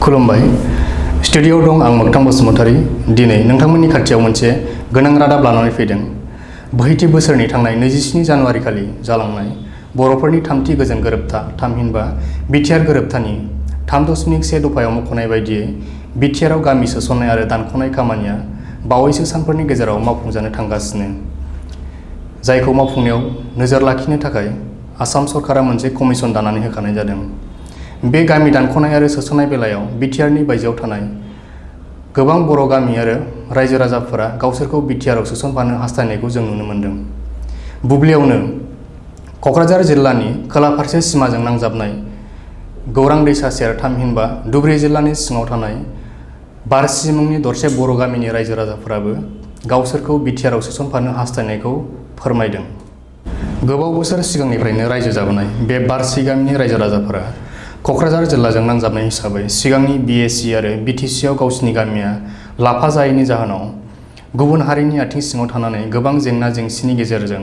खुलुमबाय स्टुडिय'आव दं आं मोगथां बसुमतारी दिनै नोंथांमोननि खाथियाव मोनसे गोनां रादाब लानानै फैदों। बोहैथि बोसोरनि थांनाय 27 जानुवारि खालि जालांनाय बर'फोरनि थामथि गोजोन गोरोबथा थामहिनबा बिटिआर गोरोबथानि 3.1 दफायाव मख'नाय बायदियै बिटिआरआव गामि सोसननाय आरो दानख'नाय खामानिया बावैसो सानफोरनि गेजेराव मावफुंजानो थांगासिनो। जायखौ मावफुंनायाव नोजोर लाखिनो थाखाय आसाम सरकारा मोनसे कमिसन दानानै होखानाय जादों। बे गामि दानख'नाय आरो सोसननाय बेलायाव बिटिआरनि बायजोआव थानाय गोबां बर' गामि आरो रायजो राजाफोरा गावसोरखौ बिटिआरआव सोसनफानो हास्थायनायखौ जों नुनो मोन्दों। बुब्लियावनो क'क्राझार जिल्लानि खोला फारसे सिमाजों नांजाबनाय गौरां दैसा सेर थामहिनबा धुबुरी जिल्लानि सिङाव थानाय बारसि मुंनि दरसे बर' गामिनि रायजो राजाफोराबो गावसोरखौ बिटिआरआव सोसनफानो हास्थायनायखौ फोरमायदों। गोबाव बोसोर सिगांनिफ्रायनो रायजो जाबोनाय बे बारसि गामिनि रायजो राजाफोरा क'क्राझार जिल्लाजों नांजाबनाय हिसाबै सिगांनि बिएसि आरो बिटिसिआव गावसिनि गामिया लाफा जायैनि जाहोनाव गुबुन हारिनि आथिं सिङाव थानानै गोबां जेंना जेंसिनि गेजेरजों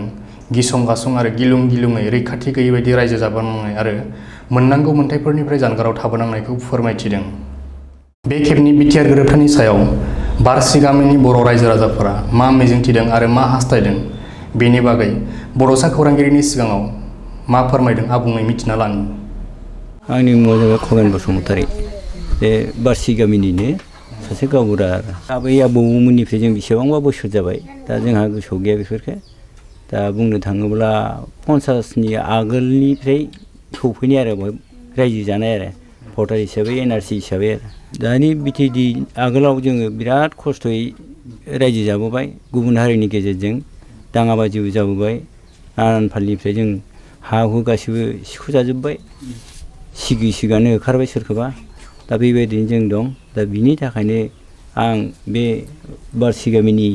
गिसं गासं आरो गिलुं गिलुङै रैखाथि गैयै बायदि रायजो जाबोनांनाय आरो मोननांगौ मोन्थाइफोरनिफ्राय जानगाराव थाबोनांनायखौ फोरमायथिदों। बे खेबनि बिटिआर गोरोबथानि सायाव बारसि गामिनि बर' रायजो राजाफोरा मा मिजिंथिदों आरो मा हास्थायदों बेनि बागै बड'सा खौरांगिरिनि सिगाङाव मा फोरमायदों आबुङै मिथिना लानि। आंनि मुङा जाबाय खगेन बसुमतारी। बे बारसि गामिनिनो सासे गावबुरा आरो आबै आबौमोननिफ्राय जों बेसेबांबा बोसोर जाबाय। दा जोंहा गोसोआव गैया बेफोरखो। दा बुंनो थाङोब्ला 50नि आगोलनिफ्राय सौफैनाय आरो बहाय रायजो जानाय आरो भटार हिसाबै एनआरसि हिसाबै आरो दानि बिटिएडि आगोलाव जोङो बिराद खस्थ'यै रायजो जाबोबाय। गुबुन हारिनि गेजेरजों दाङाबाजिबो जाबोबाय। नानान फालनिफ्राय जों हा हु गासिबो सिख'जाजोब्बाय। सिगानो होखारबाय सोरखौबा। दा बेबायदिनो जों दं। दा बिनि थाखायनो आं बे बारसि गामिनि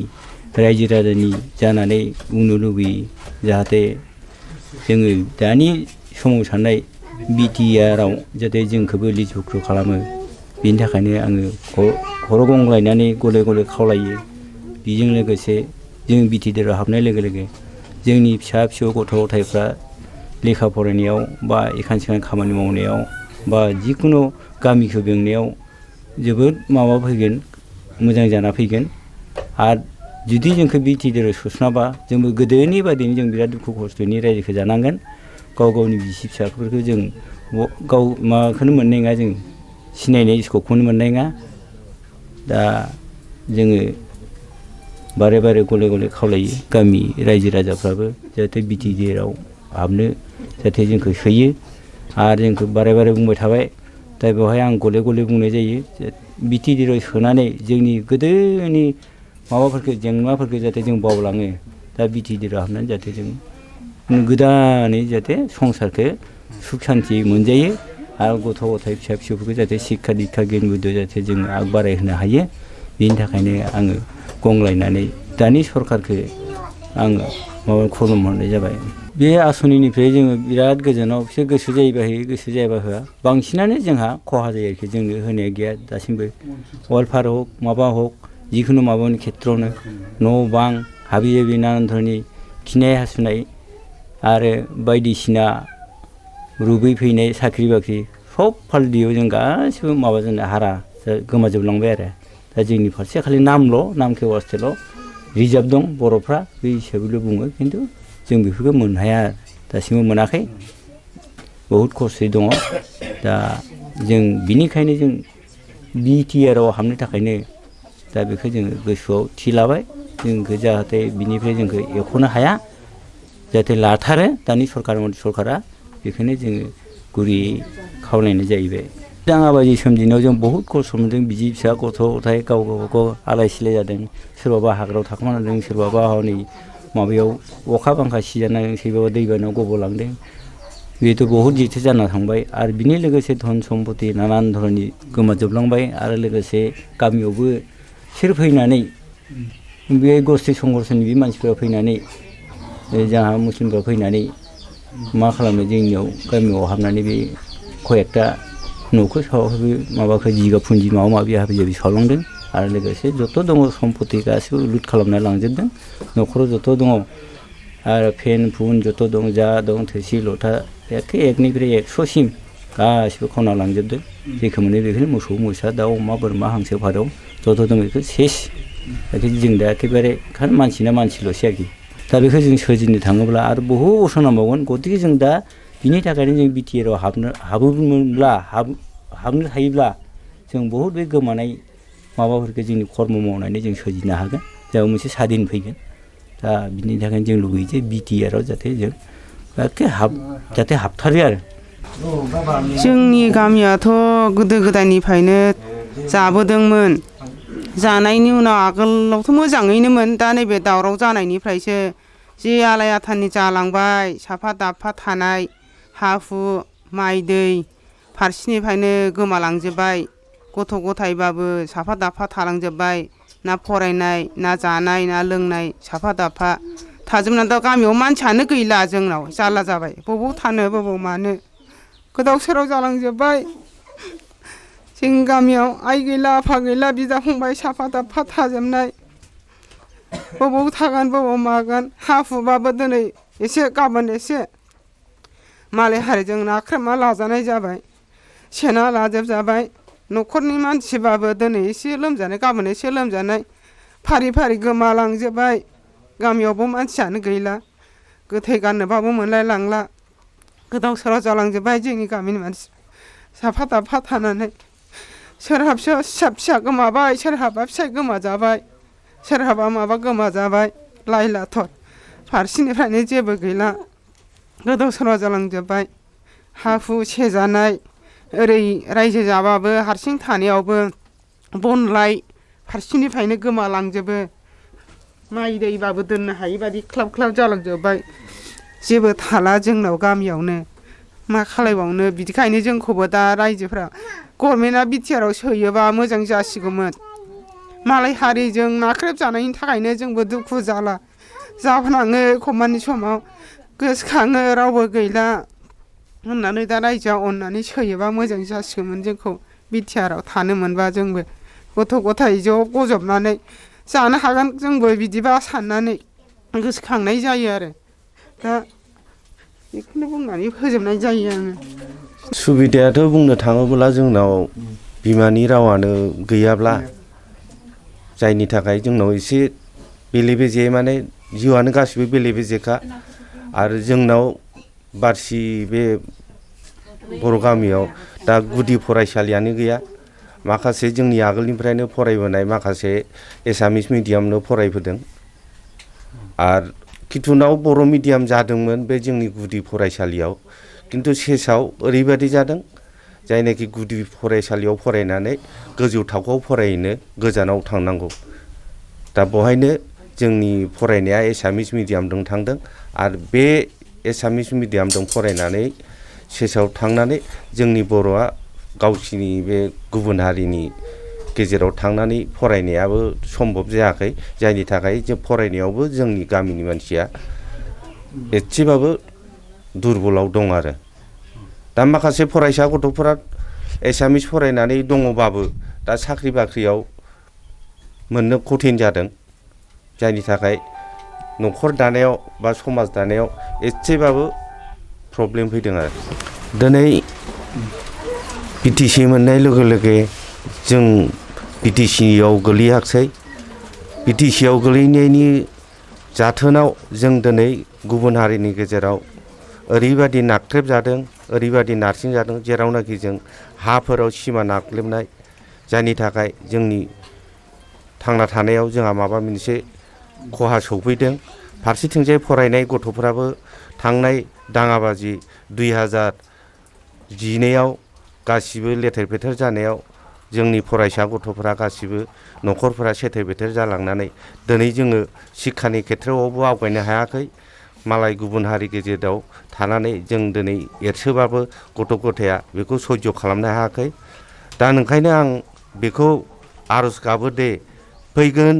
रायजो राजानि जानानै बुंनो लुबैयो जाहाथे जोङो दानि समाव साननाय बिटिआरआव जाहाथे जोंखौबो लिसुख्रु खालामो। बिनि थाखायनो आङो खर' गंग्लायनानै गले गले खावलायो। बेजों लोगोसे जों बिटिआरआव हाबनाय लोगो लोगो जोंनि फिसा फिसौ गथ' गथायफ्रा लेखा फरायनायाव बा एखान सेखान खामानि मावनायाव बा जिखुनु गामिखौ बेंनायाव जोबोद माबा फैगोन, मोजां जाना फैगोन। आरो जुदि जोंखौ बिटिआरआव सोसनाबा जोंबो गोदोनि बादिनो जों बिराद दुखु खस्थ'नि रायजोखौ जानांगोन। गाव गावनि बिसि फिसाफोरखौ जों गाव माबाखौनो मोननाय नङा, जों सिनायनाय स्कपखौनो मोननाय नङा। दा जोङो बारे बारे गले गले खावलायो गामि रायजो राजाफ्राबो जाहाथे बिटिआरआव हाबनो जाहाथे जोंखौ सोयो। आरो जोंखौ बारे बारे बुंबाय थाबाय। दा बेवहाय आं गले गले बुंनाय जायो बिटिआरआव सोनानै जोंनि गोदोनि माबाफोरखौ जेंनाफोरखौ जाहाथे जों बावलाङो। दा बिटिआरआव हाबनानै जाहाथे जों गोदानै जाहाथे संसारखौ सुख सान्थि मोनजायो आरो गथ' गथाय फिसा फिसौफोरखौ जाहाथे सिक्षा दिक्षा गियान बुद्धि जाहाथे जों आग बारायहोनो हायो। बेनि थाखायनो आङो गंग्लायनानै दानि सरकारखौ आङो माबा खुलुमहरनाय जाबाय। बे आसनिनिफ्राय जोङो बिराद गोजानाव बिसोर गोसो जायोबा होयो, गोसो जायाबा होआ। बांसिनानो जोंहा खहा जायो आरोखि, जोंनो होनाया गैया दासिमबो। वालफार हक माबा हक जिखुनु माबानि खेथ्रआवनो न' बां हाबि जाबि नानान धरनि खिनाय हासुनाय आरो बायदिसिना रुबै फैनाय साख्रि बाख्रि सब फालदियाव जों गासिबो माबाजोंनो हारा गोमाजोबलांबाय आरो। दा जोंनि फारसे खालि नामके वास्तेल' रिजार्भ दं बर'फ्रा, बे हिसाबैल' बुङो। खिन्थु जों बेफोरखौ मोननो हाया, दासिमबो मोनाखै। बहुद खस्थ'यै दङ। दा जों बिनिखायनो जों बिटिआरआव हाबनो थाखायनो दा बेखौ जोङो गोसोआव थि लाबाय। जोंखौ जाहाथे बिनिफ्राय जोंखौ एख'नो हाया, जाहाथे लाथारो दानि सरकारा बेखौनो जोङो गुरैयै खावलायनाय जाहैबाय। दाङाबाजि सोमजिनायाव जों बहुद खस्थ' मोनदों। बिसि फिसा गथ' गथाय गाव गावबागाव आलाय सिलाय जादों। सोरबाबा हाग्रायाव थाखोमादों, सोरबाबा हनै माबायाव अखा बांखा सिजानानै सोरबाबा दैबानायाव गबलांदों। बेथ' बहुद जिथो जाना थांबाय। आरो बिनि लोगोसे धन सम्पति नानान धरनि गोमाजोबलांबाय। आरो लोगोसे गामियावबो सोर फैनानै बे गस्ति संघर्षनि बे मानसिफ्रा फैनानै जोंहा मुस्लिमफ्रा फैनानै मा खालामो जोंनियाव गामियाव हाबनानै बे कयेकथा न'खौ माबाखौ जिगाब फुन्जि माबा माबि हाबि जाबि सावलांदों। आरो लोगोसे जत' दङ सम्पति गासिबो लुट खालामना लांजोबदों। न'खराव जत' दङ आरो फेन फुन जत' दं, जा दं थोरसि लथा एखे एकनिफ्राय 100सिम गासिबो खावना लांजोबदों जेखौ मोनो बेखौनो मोसौ मोसा दाउ अमा बोरमा हांसो फारौ जथ' दं बेखौ सेस जों दा एखेबारे मानसिना मानसिल'सै आरोखि दा बेखौ जों सोरजिनो थाङोब्ला आरो बहुद बोसोर नांबावगोन गतिके जों दा बिनि थाखायनो जों बिटिआरआव हाबनो हायोब्ला जों बहुद बे गोमानाय माबाफोरखौ जोंनि खर्म मावनानै जों सोरजिनो हागोन जेराव मोनसे सादिन फैगोन दा बिनि थाखायनो जों लुबैयो जे बिटिआरआव जाहाथे जों जाहाथे हाबथारो आरो जोंनि गामियाथ' गोदो गोदायनिफ्रायनो जाबोदोंमोन जानायनि उनाव आगोलावथ' मोजाङैनोमोन दा नैबे दावराव जानायनिफ्रायसो जि आलाय आथानि जालांबाय साफा दाफा थानाय हा हु माइ दै फारसेनिफ्रायनो गोमालांजोब्बाय गथ' गथायबाबो साफा दाफा थालांजोब्बाय ना फरायनाय ना जानाय ना लोंनाय साफा दाफा थाजोबनानै दा गामियाव मानसियानो गैला जोंनाव जारला जाबाय बबाव थानो बबाव मानो गोदाव सोराव जालांजोब्बाय जोंनि गामियाव आइ गैला आफा गैला बिदा फंबाय साफा दाफा थाजोबनाय बबाव थागोन बबाव मागोन हा हुबाबो दिनै एसे गाबोन एसे मालाय हारिजों नाख्रेबना लाजानाय जाबाय सेना लाजोबजाबाय न'खरनि मानसिबाबो दिनै एसे लोमजानाय गाबोन एसे लोमजानाय फारि फारि गोमालांजोब्बाय गामियावबो मानसियानो गैला गोथै गाननोबाबो मोनलाय लांला गोदाव सोराव जालांजोब्बाय जोंनि गामिनि मानसि साफा दाफा थानानै सोरहा फिसा गोमाबाय सोरहाबा फिसाइ गोमाजाबाय सोरहाबा माबा गोमाजाबाय लाइ लाथर फारसेनिफ्रायनो जेबो गैला गोदाव सोराव जालांजोब्बाय हा हु सेजानाय ओरै रायजो जाबाबो हारसिं थानायावबो बन लाइ फारसेनिफ्रायनो गोमालांजोबो माइ दैबाबो दोननो हायि बादि ख्लाब ख्लाब जालांजोब्बाय जेबो थाला जोंनाव गामियावनो मा खालायबावनो बिदिखायनो जोंखौबो दा रायजोफ्रा गभर्नमेन्टआ बिटिआरआव सोयोबा मोजां जासिगौमोन मालाय हारिजों नाख्रेब जानायनि थाखायनो जोंबो दुखु जाला जानाङो एखमबानि समाव गोसोखाङो रावबो गैला होननानै दा रायजोआ अननानै सोयोबा मोजां जासिगौमोन जोंखौ बिटिआरआव थानो मोनबा जोंबो गथ' गथाय ज' गजबनानै जानो हागोन जोंबो बिदिबा साननानै गोसोखांनाय जायो आरो दा बेखौनो बुंनानै फोजोबनाय जायो आङो सुबिदायाथ' बुंनो थाङोब्ला जोंनाव बिमानि रावानो गैयाब्ला जायनि थाखाय जोंनाव एसे बेले बेजे माने जिउआनो गासिबो बेले बेजेखा आरो जोंनाव बारसि बे बर' गामियाव दा गुदि फरायसालियानो गैया माखासे जोंनि आगोलनिफ्रायनो फरायबोनाय माखासे एसामिस मिडियामनो फरायबोदों आरो किटुनाव बर' मिडियाम जादोंमोन बे जोंनि गुदि फरायसालियाव किन्तु सेसाव ओरैबायदि जादों जायनाखि गुदि फरायसालियाव फरायनानै गोजौ थाखोआव फरायनो गोजानाव थांनांगौ दा बेवहायनो जोंनि फरायनाया एसामिस मिडियामजों थांदों आरो बे एसामिस मिडियामजों फरायनानै सेसाव थांनानै जोंनि बर'आ गावसिनि बे गुबुन हारिनि गेजेराव थांनानै फरायनायाबो सम्भब जायाखै जायनि थाखाय जों फरायनायावबो जोंनि गामिनि मानसिया एसेबाबो दुरबलाव दं आरो दा माखासे फरायसा गथ'फोरा एसामिस फरायनानै दङबाबो दा साख्रि बाख्रियाव मोननो कठिन जादों जायनि थाखाय न'खर दानायाव बा समाज दानायाव एसेबाबो प्रब्लेम फैदों आरो दिनै बिटिसि मोननाय लोगो लोगो जों बिटिसिआव गोलैयाखसै बिटिसिआव गोलैनायनि जाथोनाव जों दिनै गुबुन हारिनि गेजेराव ओरैबादि नाख्रेब जादों ओरैबादि नारसिन जादों जेरावनाखि जों हाफोराव सिमा नाख्लेबनाय जायनि थाखाय जोंनि थांना थानायाव जोंहा माबा मोनसे खहा सौफैदों फारसेथिंजाय फरायनाय गथ'फ्राबो थांनाय दाङाबाजि 2012आव गासिबो लेथेर फेथेर जानायाव जोंनि फरायसा गथ'फोरा गासिबो न'खरफोरा सेथेर बेथेर जालांनानै दिनै जोङो शिक्षानि खेथ्रआवबो आवगायनो हायाखै मालाय गुबुन हारि गेजेराव थानानै जों दिनै एरसोबाबो गथ' गथाया बेखौ सयज' खालामनो हायाखै दा ओंखायनो आं बेखौ आर'ज गाबो दे फैगोन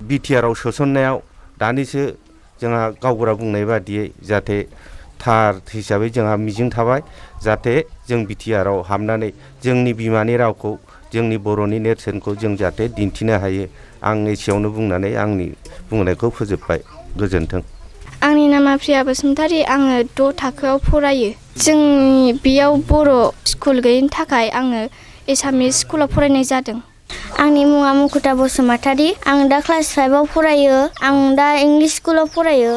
बिटिआरआव सोसननायाव दानिसो जोंहा गावबुरा बुंनाय बादियै जाहाथे थार हिसाबै जोंहा मिजिं थाबाय जाहाथे जों बिटिआरआव हाबनानै जोंनि बिमानि रावखौ जोंनि बर'नि नेरसोनखौ जों जाहाथे दिन्थिनो हायो आं एसेयावनो बुंनानै आंनि बुंनायखौ फोजोबबाय गोजोन्थों। आंनि नामा प्रिया बसुमतारी आङो 6 थाखोआव फरायो। जोंनि बेयाव बर' स्कुल गैयिनि थाखाय आङो एसामिस स्कुलाव फरायनाय जादों। आंनि मुङा मुकुता बसुमतारी। आं दा क्लास 5आव फरायो। आं दा इंलिस स्कुलाव फरायो।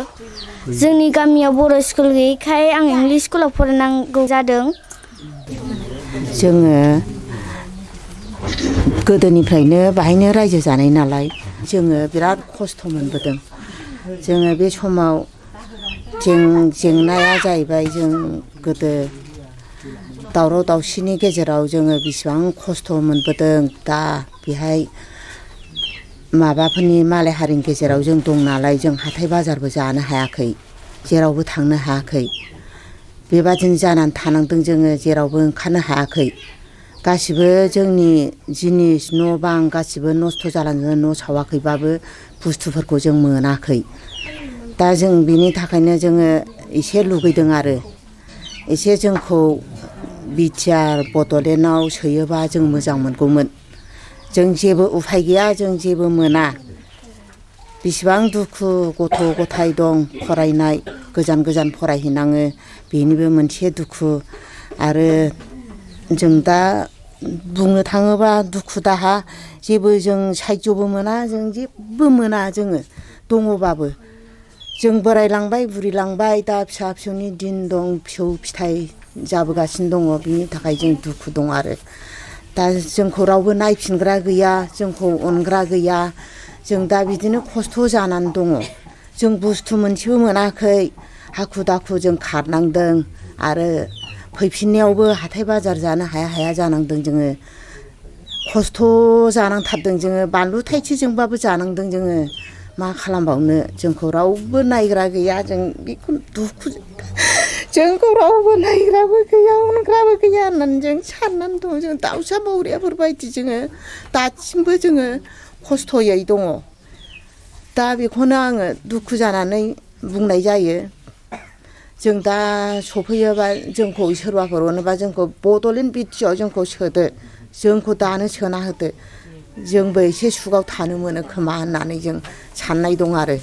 जोंनि गामियाव बर' स्कुल गैयैखाय आं इंलिस स्कुलाव फरायनांगौ जादों। जोङो गोदोनिफ्रायनो बाहायनो रायजो जानाय नालाय जोङो बिराद खस्थ' मोनबोदों। जोङो बे समाव जेंनाया जाहैबाय जों गोदो दावराव दावसिनि गेजेराव जोङो बेसेबां खस्थ' मोनबोदों। दा बेहाय माबाफोरनि मालाय हारिनि गेजेराव जों दं नालाय जों हाथाय बाजारबो जानो हायाखै, जेरावबो थांनो हायाखै। बेबादिनो जानानै थानांदों जोङो, जेरावबो ओंखारनो हायाखै। गासिबो जोंनि जिनिस न' बां गासिबो नस्थ' जालाङो। न' सावाखैबाबो बुस्थुफोरखौ जों मोनाखै। दा जों बिनि थाखायनो जोङो एसे लुगैदों आरो एसे जोंखौ बिटिआर बड'लेण्डआव सोयोबा जों मोजां मोनगौमोन। जों जेबो उफाय गैया, जों जेबो मोना। बेसेबां दुखु गथ' गथाय दं फरायनाय, गोजान गोजान फरायहैनाङो, बेनिबो मोनसे दुखु। आरो जों दा बुंनो थाङोबा दुखु दाहा जेबो जों सायजबो मोना, जों जेबो मोना जोङो दङबाबो। जों बोरायलांबाय बुरिलांबाय, दा फिसा फिसौनि दिन दं, फिसौ फिथाइ जाबोगासिनो दङ। बिनि थाखाय जों दुखु दं आरो दा जोंखौ रावबो नायफिनग्रा गैया, जोंखौ अनग्रा गैया। जों दा बिदिनो खस्थ' जानानै दङ। जों बुस्थु मोनसेबो मोनाखै, हाखु दाखु जों खारनांदों। आरो फैफिननायावबो हाथाय बाजार जानो हाया हाया जानांदों। जोङो खस्थ' जानांथारदों। जोङो बानलु थाइसेजोंबाबो जानांदों। जोङो मा खालामबावनो, जोंखौ रावबो नायग्रा गैया। जों बेखौ दुखु, जोंखौ रावबो नायग्राबो गैया, अनग्राबो गैया होननानै जों साननानै दं। जों दाउसा मावरियाफोरबायदि जोङो दासिमबो जोङो खस्थ'यै दङ। दा बेखौनो आङो दुखु जानानै बुंनाय जायो। जों दा सफैयोबा जोंखौ सोरबाफोर अनोबा जोंखौ बड'लेण्ड बिटिआव जोंखौ सोदो, जोंखौ दानो सोना होदो, जोंबो एसे सुखआव थानो मोनो खोमा होननानै जों साननाय दं आरो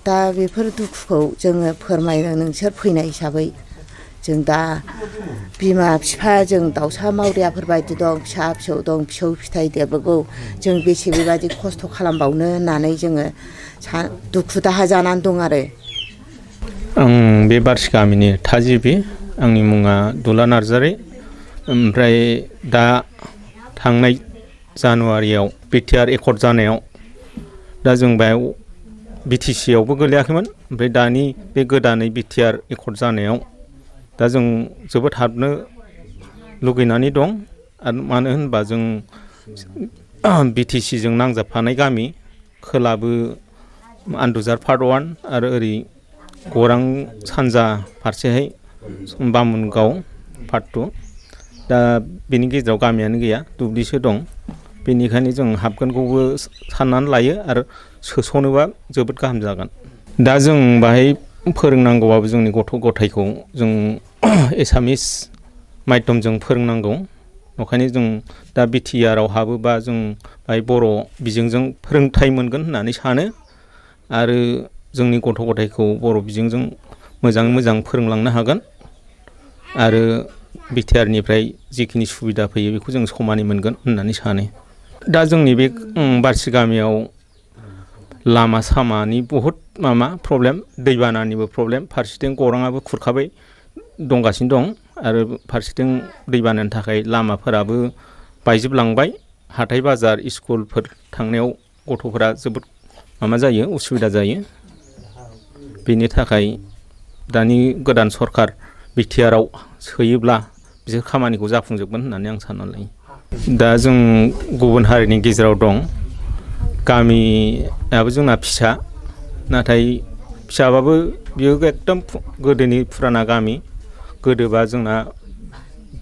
दा बेफोर दुखुखौ जोङो फोरमायनो नोंसोर फैनाय हिसाबै जों दा बिमा बिफा जों दाउसा मावरियाफोरबायदि दं, फिसा फिसौ दं, फिसौ फिथाइ देरबोगौ, जों बेसे बेबायदि खस्थ' खालामबावनो होननानै जोङो दुखु दाहा जानानै दं आरो। आं बे बारसि गामिनि थागिबि। आंनि मुङा दुला नार्जारि। ओमफ्राय दा थांनाय जानुवारियाव बिटिआर एकर्ड जानायाव दा जों बेयाव बिटिसिआवबो गोलैयाखैमोन। ओमफ्राय दानि बे गोदानै बिटिआर एकर्ड जानायाव दा जों जोबोद हाबनो लुगैनानै दं। आरो मानो होनबा जों बिटिसिजों नांजाबफानाय गामि, खोलाबो आन्दुजार पार्ट 1 आरो ओरै गौरां सानजा फारसेहाय बामुनगाव पार्ट 2। दा बेनि गेजेराव गामियानो गैया, दुब्लिसो दं। बेनिखायनो जों हाबगोनखौबो साननानै लायो आरो सोस'नोबा जोबोद गाहाम जागोन। दा जों बाहाय फोरोंनांगौबाबो जोंनि गथ' गथायखौ जों एसामिस माध्यमजों फोरोंनांगौ। ओंखायनो जों दा बिटिआरआव हाबोबा जों बाहाय बर' बिजोंजों फोरोंथाइ मोनगोन होननानै सानो। आरो जोंनि गथ' गथायखौ बर' बिजोंजों मोजाङै मोजां फोरोंलांनो हागोन। आरो बिटिआरनिफ्राय जिखिनि सुबिदा फैयो बेखौ जों समानै मोनगोन होननानै सानो। दा जोंनि बे बारसि गामियाव लामा सामानि बहुद प्रब्लेम, दैबानानिबो प्रब्लेम। फारसेथिं गौराङाबो खुरखाबाय दंगासिनो दं आरो फारसेथिं दैबानानि थाखाय लामाफोराबो बायजोबलांबाय। हाथाय बाजार स्कुलफोर थांनायाव गथ'फोरा जोबोद जायो, उसुबिदा जायो। बेनि थाखाय दानि गोदान सरखार बिटिआरआव सोयोब्ला बिसोर खामानिखौ जाफुंजोबगोन होननानै आं साननानै लायो। दा जों गुबुन हारिनि गेजेराव दं। गामियाबो जोंना फिसा, नाथाय फिसाबाबो बियो एकदम गोदोनि फुराना गामि। गोदोबा जोंना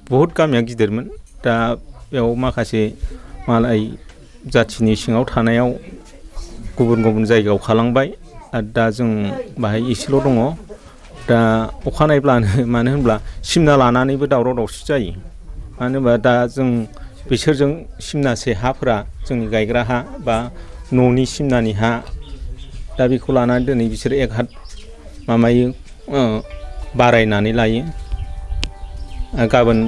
बहुद गामिया गिदिरमोन। दा बेयाव माखासे मालाय जाथिनि सिङाव थानायाव गुबुन गुबुन जायगायाव खालांबाय आरो दा जों बाहाय एसेल' दङ। दा अखानायब्लानो मानो होनब्ला सिमना लानानैबो दावराव दावसि जायो। मानो होनबा दा जों बिसोरजों सिमनासे हाफोरा जोंनि गायग्रा हा बा न'नि सिमनानि हा, दा बेखौ लानानै दिनै बिसोर एक हात बारायनानै लायो। गाबोन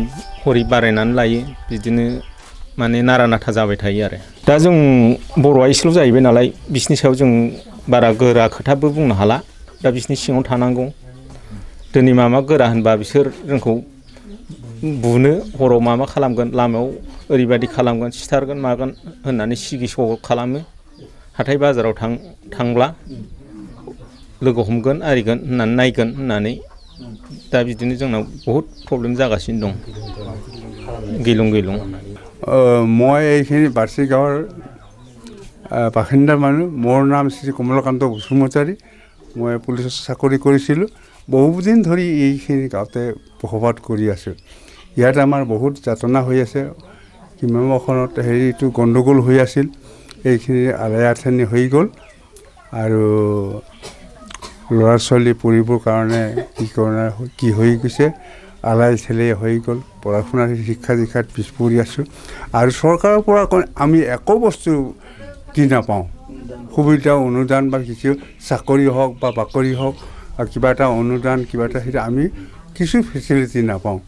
हरै बारायनानै लायो बिदिनो माने नारा नाथा जाबाय थायो आरो दा जों बर'आ एसेल' जाहैबाय नालाय बिसिनि सायाव जों बारा गोरा खोथाबो बुंनो हाला दा बिसिनि सिङाव थानांगौ दिनै माबा गोरा होनबा बिसोर जोंखौ बुनो हराव माबा खालामगोन लामायाव ओरैबायदि खालामगोन सिथारगोन मागोन होननानै सिगि सग' खालामो हाथाय बाजाराव थांब्ला लोगो हमगोन आरिगोन होननानै नायगोन होननानै दा बिदिनो जोंनाव बहुत प्रब्लेम जागासिनो दं गैलुं गैलुं মই এইখিনি বাৰ্ষিক গাঁৱৰ বাসিন্দা মানুহ মোৰ নাম শ্ৰী কমলাকান্ত বসুমতাৰী মই পুলিচত চাকৰি কৰিছিলোঁ বহুদিন ধৰি এইখিনি গাঁৱতে বসবাস কৰি আছোঁ ইয়াত আমাৰ বহুত যাতনা হৈ আছে কিমানখনত হেৰিটো গণ্ডগোল হৈ আছিল এইখিনি আলাই আথানি হৈ গ'ল আৰু ল'ৰা ছোৱালী পঢ়িবৰ কাৰণে কি হৈ গৈছে আলাই ঠেলাই হৈ গ'ল পঢ়া শুনাৰ শিক্ষা দীক্ষাত পিছ পৰি আছোঁ আৰু চৰকাৰৰ পৰা আমি একো বস্তু দি নাপাওঁ সুবিধা অনুদান বা কিছু চাকৰি হওক বা বাকৰি হওক কিবা এটা অনুদান কিবা এটা সেইটো আমি কিছু ফেচিলিটি নাপাওঁ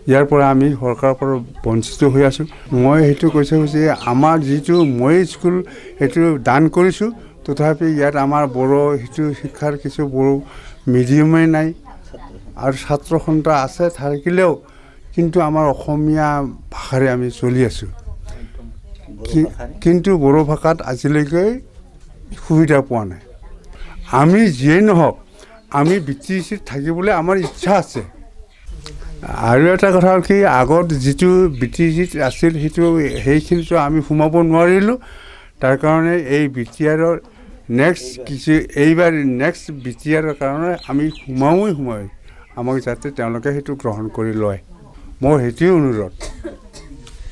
ইয়াৰ পৰা আমি চৰকাৰৰ পৰা বঞ্চিত হৈ আছোঁ মই সেইটো কৈছোঁ যে আমাৰ যিটো মই স্কুল সেইটো দান কৰিছোঁ তথাপি ইয়াত আমাৰ বড়ো সেইটো শিক্ষাৰ কিছু বড়ো মিডিয়ামেই নাই আৰু ছাত্ৰ সন্থা আছে থাকিলেও কিন্তু আমাৰ অসমীয়া ভাষাৰে আমি চলি আছোঁ কিন্তু বড়ো ভাষাত আজিলৈকে সুবিধা পোৱা নাই আমি যিয়েই নহওক আমি BTECত থাকিবলৈ আমাৰ ইচ্ছা আছে আৰু এটা কথা হ'ল কি আগত যিটো BTECত আছিল সেইখিনিতো আমি সোমাব নোৱাৰিলোঁ তাৰ কাৰণে এই BTRৰ এইবাৰ নেক্সট BTRৰ কাৰণে আমি সোমাই আমাক যাতে তেওঁলোকে সেইটো গ্ৰহণ কৰি লয় মোৰ সেইটোৱে অনুৰোধ